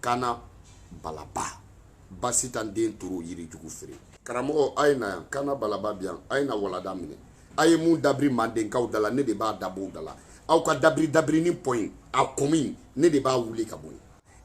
Kana Balaba basi tan den toro yirijugu feere. Karamɔgɔ, a ye na yan. Kana Balaba bi yan. A ye na walada minɛ. A ye mun dabiri mandenkaw da la, ne de b'a dabɔ da la. Aw ka dabiri dabiri ni pɔn a komi ne de b'a wuli ka bɔ yen.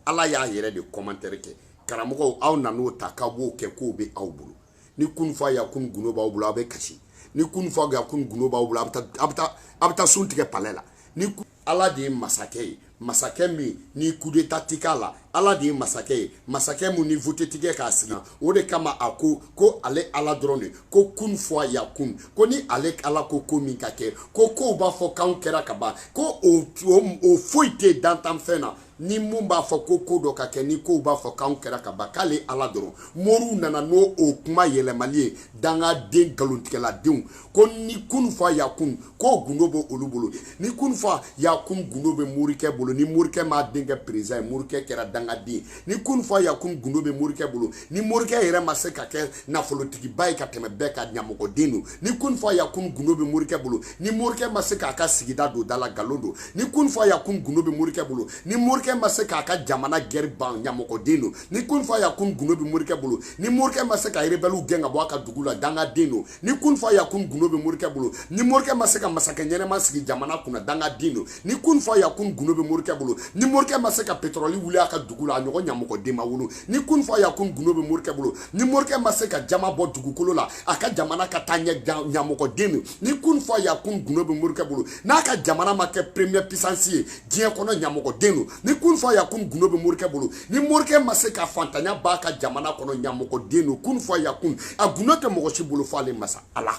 Ala y'a yɛrɛ de commentaire kɛ. Karamɔgɔw, aw nan'o ta k'aw b'o kɛ k'o bɛ aw bolo. Ni kun fa ya kun gundo b'aw bolo, aw bɛ kasi. Ni kun fa ya kun gundo b'aw bolo, a bɛ taa sun tigɛ palais la. Ni Ala de ye masakɛ ye, masakɛ min ni coup d'état ti k'a la. Ala de ye masakɛ ye, masakɛ mun ni vote ti kɛ k'a sigi. O de kama a ko ko ale Ala dɔrɔn de ko kun fɔ ya kun, ko ni ale Ala ko ko min ka kɛ, ko kow b'a fɔ k'anw kɛra ka ban, ko o foyi tɛ dantanfɛn na ni mun b'a fɔ ko ko dɔ ka kɛ ni kow b'a fɔ k'anw kɛra ka ban, k'ale Ala dɔrɔn. Moriw nana n'o o kuma yɛlɛmali ye, dangaden nkalontigɛladenw, ko ni kun fa ya kun, k'o gundo bɛ olu bolo. Ni kun fa ya kun gundo bɛ morikɛ bolo, ni morikɛ m'a den kɛ président ye, morikɛ kɛra dangaden. Ni kun fa ya kun gundo bɛ morikɛ bolo, ni morikɛ yɛrɛ ma se ka kɛ nafolotigiba ye ka tɛmɛ bɛɛ ka, ɲamɔgɔden don. Ni kun fa ya kun gundo bɛ morikɛ bolo, ni morikɛ ma se k'a ka sigida don da la, nkalon don. Ni kun fa ya kun gundo bɛ morikɛ bolo, ni morikɛ ma se k'a ka jamana gɛrɛ ban, ɲamɔgɔden don. Ni kun fa ya kun gundo bɛ morikɛ bolo, ni morikɛ ma se ka rebelles gɛn ka bɔ a ka dugu la, dangaden don. Ni kun fa ya kun gundo bɛ morikɛ bolo, ni morikɛ ma se ka masakɛ ɲɛnɛma sigi jamana kunna, dangaden don. Ni kun fa ya kun gundo bɛ morikɛ bolo, ni morikɛ ma se ka pétrole wuli a ka dugu la, a ɲɔgɔn ɲamɔgɔden ma wolo. Ni kun fa ya kun gundo bɛ morikɛ bolo, ni morikɛ ma se ka jama bɔ dugukolo la, a ka jamana ka taa ɲɛ, ɲamɔgɔden don. Ni kun fa ya kun gundo bɛ morikɛ bolo, n'a ka jamana ma kɛ première puissance ye diɲɛ kɔnɔ, ɲamɔgɔden don. Ni kun fa ya kun gundo bɛ morikɛ bolo, ni morikɛ ma se ka fantanya b'a ka jamana kɔnɔ, ɲamɔgɔden don. Kun fa ya kun, a gundo tɛ mɔgɔ si bolo f'ale masa Ala.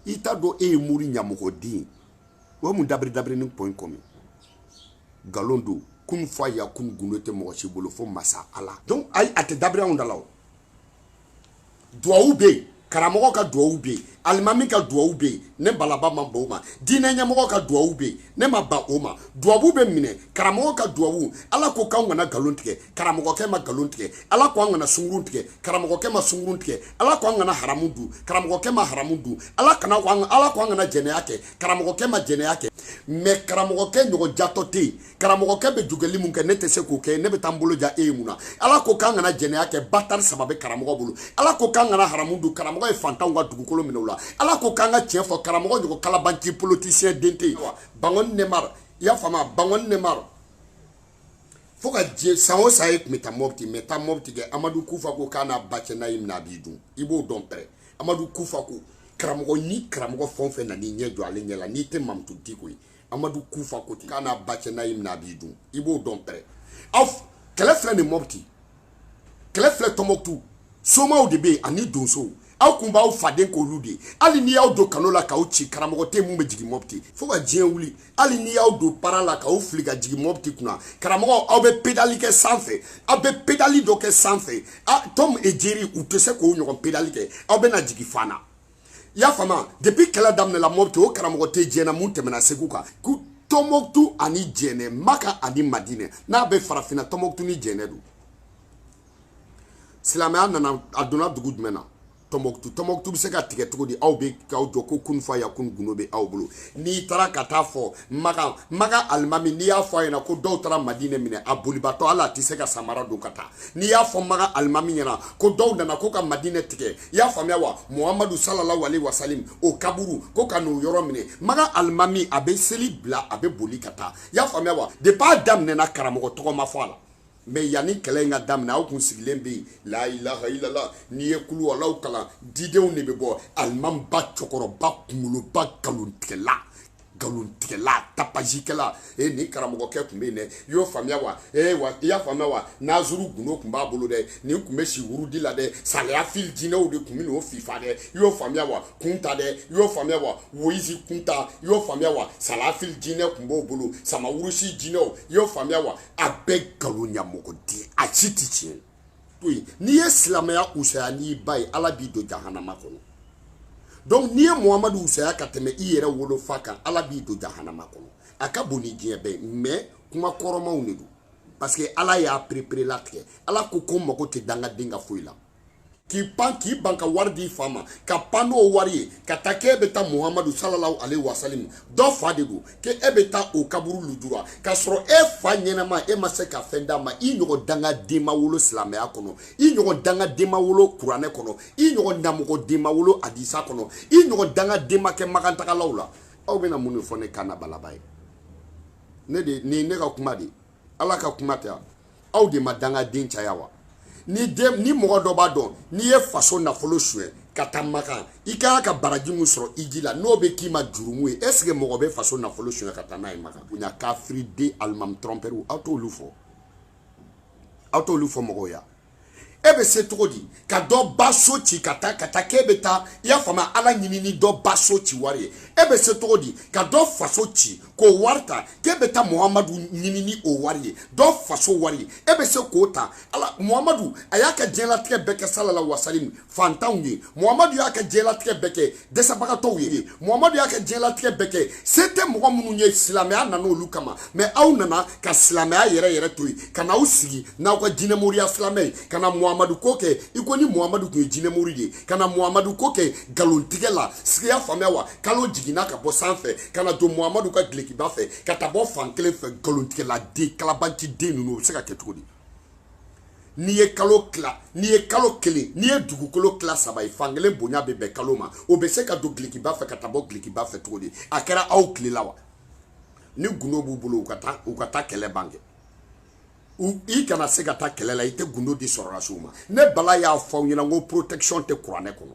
I t'a dɔn e ye mori ɲamɔgɔden ye. O ye mun dabiri dabiri ni pɔn kɔmi nkalon don. Kun fa ya kun gundo tɛ mɔgɔ si bolo fo masa Ala. Donc ayi, a tɛ dabiri anw da la. O duwawu bɛ yen, karamɔgɔ ka duwawu bɛ yen, alimami ka duwawu bɛ yen. Ne Balaba ma ban o ma. Diinɛ ɲɛmɔgɔ ka duwawu bɛ yen, ne ma ban o ma. Duwawu bɛ minɛ, karamɔgɔ ka duwawu. Ala ko k'anw kana nkalon tigɛ, karamɔgɔkɛ ma nkalon tigɛ. Ala ko an kana sunkurun tigɛ, karamɔgɔkɛ ma sunkurun tigɛ. Ala ko an kana haramu dun, karamɔgɔkɛ ma haramu dun. Ala kana ko an, Ala ko an kana jɛnɛya kɛ, karamɔgɔkɛ ma jɛnɛya kɛ. Mais karamɔgɔkɛ ɲɔgɔn jatɔ tɛ yen. Karamɔgɔkɛ bɛ jugɛli mun kɛ, ne tɛ se k'o kɛ, ne bɛ taa n bolo ja e ye mun na? Ala ko k'an kana jɛnɛya kɛ, batari saba bɛ karamɔgɔ bolo. Ala ko k'an kana haramu dun, karamɔgɔ ye fantanw ka dugukolo minɛ o la. Ala ko k'an ka tiɲɛ fɔ, karamɔgɔ ɲɔgɔn kalabanci politicien den tɛ yen. Bangɔni Nemar, i y'a faamu, Bangɔni Nemar, fo ka diɲɛ san o san e tun bɛ taa Mɔpiti, mais taa Mɔpiti kɛ. Amadu Kufa ko k'a n'a ba cɛ, n'a y'i minɛ a b'i dun, i b'o dɔn pɛrɛ. Amadu Kufa ko karamɔgɔ ni karamɔgɔ fɛn o fɛn nan'i ɲɛ jɔ ale ɲɛ la, n'i tɛ Mamutu Diko ye, Amadu Kufa ko ten k'a n'a ba cɛ, n'a y'i minɛ a b'i dun, i b'o dɔn pɛrɛ. Aw kɛlɛ filɛ nin Mɔpiti, kɛlɛ filɛ Tɔnbɔkutu, somaw de bɛ yen ani donsow. Aw kun b'aw faden k'olu de ye. Hali n'i y'aw don kano la k'aw ci, karamɔgɔ tɛ mun bɛ jigin Mɔpiti fo ka diɲɛ wuli. Hali n'i y'aw don para la k'aw fili ka jigin Mɔpiti kunna, karamɔgɔ, aw bɛ pédale kɛ sanfɛ, aw bɛ pédale dɔ kɛ sanfɛ. Tom et Jerry, u tɛ se k'o ɲɔgɔn pédale kɛ, aw bɛ na jigin fana. I y'a faamu? Depuis kɛlɛ daminɛla Mɔpiti, o karamɔgɔ tɛ diɲɛ na mun tɛmɛna Segu kan. Ko Tɔnbɔkutu ani Jɛnɛ, Maka ani Madinɛ, n'a bɛ farafinna, Tɔnbɔkutu ni Jɛnɛ don. Silamɛya nana, a donna dugu jumɛn na? Tɔnbɔkutu. Tɔnbɔkutu bɛ se ka tigɛ cogo di? Aw bɛ k'aw jɔ ko kun fa ya kun gundo bɛ aw bolo. N'i taara ka taa fɔ Makan, Makan alimami, n'i y'a fɔ a ɲɛna ko dɔw taara Madinɛ minɛ, a bolibatɔ hali a tɛ se ka samara don ka taa. N'i y'a fɔ Makan alimami ɲɛna ko dɔw nana ko ka Madinɛ tigɛ, i y'a faamuya wa, Muhamadu sallallahu alaihi wasalim o kaburu ko ka n'o yɔrɔ minɛ, Makan alimami a bɛ seli bila, a bɛ boli ka taa. I y'a faamuya wa? Depuis a daminɛna, karamɔgɔ tɔgɔ ma fɔ a la. Mais yanni kɛlɛ in ka daminɛ, aw kun sigilen bɛ yen, la ilaha illallah. N'i ye kulu walaw kalan, didenw de bɛ bɔ. Alimamiba cɛkɔrɔba kunkoloba nkalontigɛla, nkalontigɛla, tapajikɛla e nin karamɔgɔkɛ tun bɛ yen dɛ. I y'o faamuya wa? Ee wa, i y'a faamuya wa? Nazuru gundo tun b'a bolo dɛ, nin tun bɛ si wurudi la dɛ, saliya fili jinɛw de tun bɛ n'o fifa dɛ. I y'o faamuya wa? Kunta dɛ, i y'o faamuya wa? Woyizi kunta, i y'o faamuya wa? Salafili jinɛ tun b'o bolo, samawurusi jinɛw, i y'o faamuya wa? A bɛɛ nkalon ɲamɔgɔden, a si tɛ tiɲɛ to yen. N'i ye silamɛya usaya n'i ba ye, Ala b'i don jahanama kɔnɔ. Donc n'i ye Muhamadu usaya ka tɛmɛ i yɛrɛ wolofa kan, Ala b'i don jahanama kɔnɔ. A ka bon ni diɲɛ bɛɛ ye, mais kuma kɔrɔmaw de don, parce que Ala y'a perepere latigɛ. Ala ko ko mago tɛ dangaden ka foyi la. K'i pan k'i ban ka wari di fa ma, ka pan n'o wari ye ka taa k'e bɛ taa Muhamadu sallallahu alaihi wasallam dɔ fa de don, k'e bɛ taa o kaburu lujura k'a sɔrɔ e fa ɲɛnama e ma se ka fɛn d'a ma. I ɲɔgɔn dangaden ma wolo silamɛya kɔnɔ, i ɲɔgɔn dangaden ma wolo kuranɛ kɔnɔ, i ɲɔgɔn namɔgɔden ma wolo hadisa kɔnɔ, i ɲɔgɔn dangaden ma kɛ magantagalaw la. Aw bɛna mun de fɔ ne Kana Balaba ye? Ne de nin ne ka kuma de, Ala ka kuma tɛ. Aw de ma dangaden caya wa? Ni den ni mɔgɔ dɔ b'a dɔn n'i ye faso nafolo suɲɛ ka taa Makan, i ka kan ka baraji mun sɔrɔ i ji la, n'o bɛ k'i ma jurumu ye, est ce que mɔgɔ bɛ faso nafolo suɲɛ ka taa n'a ye Makan? Bonya kafiri den alimami trompeur, aw t'olu fɔ, aw t'olu fɔ mɔgɔw ya. E bɛ se cogo di ka dɔ ba so ci ka taa k'e bɛ taa, i y'a faamuya, Ala ɲini ni dɔ ba so ci wari ye? E bɛ se cogo di ka dɔ faso ci k'o wari ta k'e bɛ taa Muhamadu ɲini ni o wari ye, dɔ faso wari ye, e bɛ se k'o ta? Ala, Muhamadu a y'a ka diɲɛlatigɛ bɛɛ kɛ salala wasalim fantanw ye, Muhamadu y'a ka diɲɛlatigɛ bɛɛ kɛ dɛsɛbagatɔw ye, Muhamadu y'a ka diɲɛlatigɛ bɛɛ kɛ se tɛ mɔgɔ minnu ye, silamɛya nana olu kama. Mais aw nana ka silamɛya yɛrɛ yɛrɛ to yen ka n'aw sigi n'aw ka jinɛmoriya silamɛ ye, ka na Muhamadu ko kɛ i ko ni Muhamadu tun ye jinɛmori de ye, ka na Muhamadu ko kɛ nkalontigɛ la. Sigiya faamuya wa? Kalo jiginna ka bɔ sanfɛ ka na don Muhamadu ka gilekiba fɛ ka taa bɔ fan kelen fɛ. Nkalontigɛla den kalabanci den ninnu, o bɛ se ka kɛ cogo di? N'i ye kalo tila, n'i ye kalo kelen, n'i ye dugukolo tila saba ye, fan kelen bonya bɛ bɛn kalo ma, o bɛ se ka don gilekiba fɛ ka taa bɔ gilekiba fɛ cogo di? A kɛra aw tile la wa? Ni gundo b'u bolo, u ka taa kɛlɛ ban kɛ. I kana se ka taa kɛlɛ la, i tɛ gundo di sɔrɔdasiw ma. Ne Bala y'a fɔ aw ɲɛna ko protection tɛ kuranɛ kɔnɔ.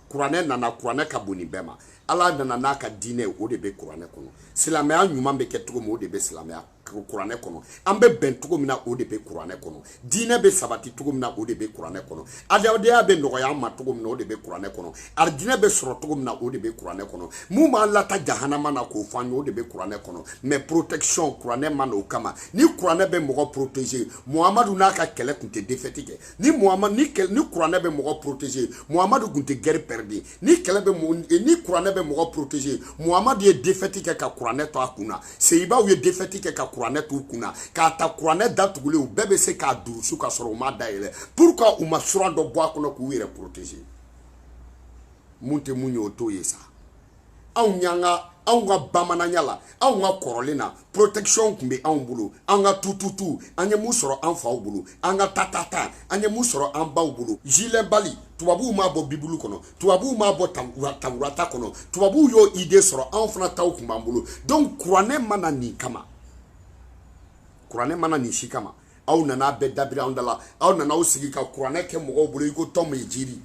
Kuranɛ nana, kuranɛ ka bon nin bɛɛ ma. Ala nana n'a ka diinɛ, o de bɛ kuranɛ kɔnɔ. Silamɛya ɲuman bɛ kɛ cogo min, o de bɛ silamɛya kuranɛ kɔnɔ. An bɛ bɛn cogo min na, o de bɛ kuranɛ kɔnɔ. Diinɛ bɛ sabati cogo min na, o de bɛ kuranɛ kɔnɔ. Adamadenya bɛ nɔgɔya an ma cogo min na, o de bɛ kuranɛ kɔnɔ. Arijinɛ bɛ sɔrɔ cogo min na, o de bɛ kuranɛ kɔnɔ. Mun b'an lata jahanama na k'o fɔ an ye, o de bɛ kuranɛ kɔnɔ. Mais protection, kuranɛ ma n'o kama. Ni kuranɛ bɛ mɔgɔ protéger, Muhamadu n'a ka kɛlɛ tun tɛ défaite kɛ. Ni Muhamadu ni kuranɛ bɛ mɔgɔ protéger, Muhamadu tun tɛ guerre perdre. Ni kɛlɛ bɛ ni kuranɛ bɛ mɔgɔ protéger, Muhamadu ye défaite kɛ ka kuranɛ to a kun na. Seyibaw ye défaite kɛ ka kuranɛ t'u kun na, k'a ta kuranɛ datugulen, u bɛɛ bɛ se k'a durusu ka sɔrɔ u m'a dayɛlɛ. Pourquoi u ma suran dɔ bɔ a kɔnɔ k'u yɛrɛ protéger? Mun tɛ mun ye, o t'o ye sa. Anw y'an ka, anw ka bamananya la, anw ka kɔrɔlen na, protection tun bɛ anw bolo. An ka tututu, an ye mun sɔrɔ an faw bolo, an ka tatata, an ye mun sɔrɔ an baw bolo. Gilet bali, tubabuw m'a bɔ Bibulu kɔnɔ, tubabuw m'a bɔ tawurata kɔnɔ, tubabuw y'o idée sɔrɔ, anw fana taw tun b'an bolo. Donc kuranɛ ma na nin kama, kuranɛ ma na nin si kama. Aw nana bɛɛ dabiri anw da la, aw nana aw sigi ka kuranɛ kɛ mɔgɔw bolo i ko tɔn ye jiri.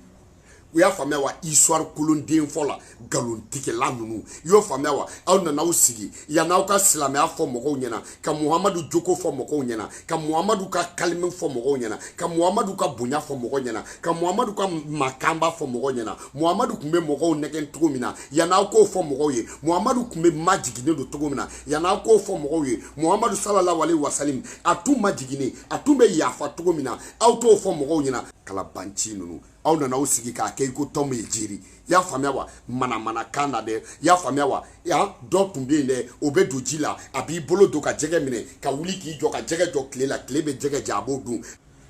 U y'a faamuya wa? Histoire kolonden fɔ la, nkalontigɛla ninnu, i y'o faamuya wa? Aw nana aw sigi yann'aw ka silamɛya fɔ mɔgɔw ɲɛna, ka Muhamadu joko fɔ mɔgɔw ɲɛna, ka Muhamadu ka kalime fɔ mɔgɔw ɲɛna, ka Muhamadu ka bonya fɔ mɔgɔw ɲɛna, ka Muhamadu ka makanba fɔ mɔgɔw ɲɛna. Muhamadu tun bɛ mɔgɔw nɛgɛn cogo min na, yann'aw k'o fɔ mɔgɔw ye. Muhamadu tun bɛ majiginnen don cogo min na, yann'aw k'o fɔ mɔgɔw ye. Muhamadu sallallahu alaihi wasallam, a tun majiginnen, a tun bɛ yafa cogo min na, aw t'o fɔ mɔgɔw ɲɛna. Kalabanci ninnu, aw nana aw sigi k'a kɛ i ko tɔn ye jiri. I y'a faamuya wa? Manamanakan na dɛ, i y'a faamuya wa? Yan dɔ tun bɛ yen dɛ, o bɛ don ji la, a b'i bolo don ka jɛgɛ minɛ, ka wuli k'i jɔ ka jɛgɛ jɔ tile la, tile bɛ jɛgɛ ja, a b'o dun.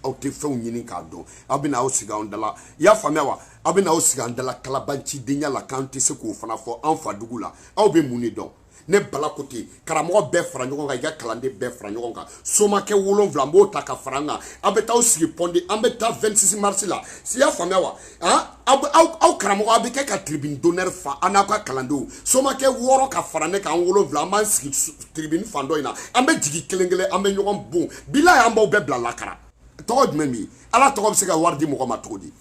Aw tɛ fɛnw ɲini k'a dɔn, aw bɛna aw sigi anw da la. I y'a faamuya wa? Aw bɛna aw sigi an da la kalabancidenya la, k'an tɛ se k'o fana fɔ an fa dugu la. Aw bɛ mun de dɔn? Ne Bala ko ten, karamɔgɔ bɛɛ fara ɲɔgɔn kan, i ka kalanden bɛɛ fara ɲɔgɔn kan, somakɛ 7 n b'o ta ka fara an kan. Aw bɛ taa aw sigi pɔndi, an bɛ taa 26 mars la. I y'a faamuya wa? Aw karamɔgɔ, aw bɛ kɛ ka tribune d'honneur fa an n'aw ka kalandenw. Somakɛ 6 ka fara ne kan, an 7, an b'an sigi tribune fan dɔ in na, an bɛ jigin kelen kelen, an bɛ ɲɔgɔn bon. Bilahi, an b'aw bɛɛ bila lakara. Tɔgɔ jumɛn bɛ yen? Ala tɔgɔ bɛ se ka wari di mɔgɔ ma cogo di?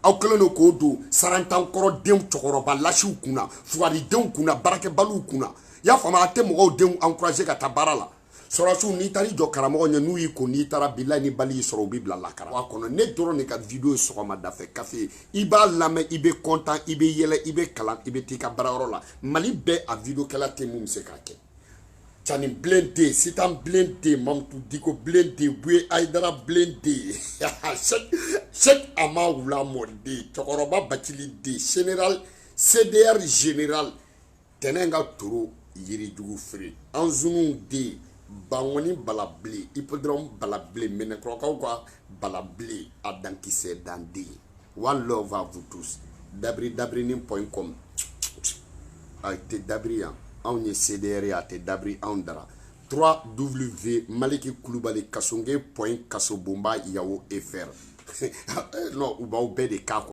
Aw kɛlen don k'o don sarantankɔrɔdenw cɛkɔrɔba lasiw kunna, fugaridenw kunna, baarakɛbaliw kunna. I y'a faamu? A tɛ mɔgɔw denw encourager ka taa baara la. Sɔrɔdasiw, n'i taar'i jɔ karamɔgɔ ɲɛ, n'u y'i ko, n'i taara bilahi ni bali y'i sɔrɔ, u b'i bila lakara. A kɔnɔ ne dɔrɔn de ka vidéo ye sɔgɔmada fɛ kafe, i b'a lamɛn, i bɛ content, i bɛ yɛlɛ, i bɛ kalan, i bɛ t'i ka baarayɔrɔ la. Mali bɛɛ a vidéo kɛla tɛ mun bɛ se k'a kɛ. Cani bilen tɛ yen, Sitan bilen tɛ yen, Mamutu Diko bilen tɛ yen, Buye Ayidara bilen tɛ yen, Sɛki Ama Wula mɔden, cɛkɔrɔba Bacili den, général CDR général, Tɛnɛn ka toro yirijugu feere, Anzunu den. Bangɔni Balabilen, hippodrome Balabilen, Mɛnɛkɔrɔkaw ka Balabilen, a dankisɛ danden. One love à vous tous. Dabiri dabirinin.com, a tɛ dabiri yan. Anw ye CDR ye, a tɛ dabiri anw dara. 3W Maliki Kulubali Kasonge point kasobonba Yahoo fr. Non, u b'aw bɛɛ de k'a kɔnɔ.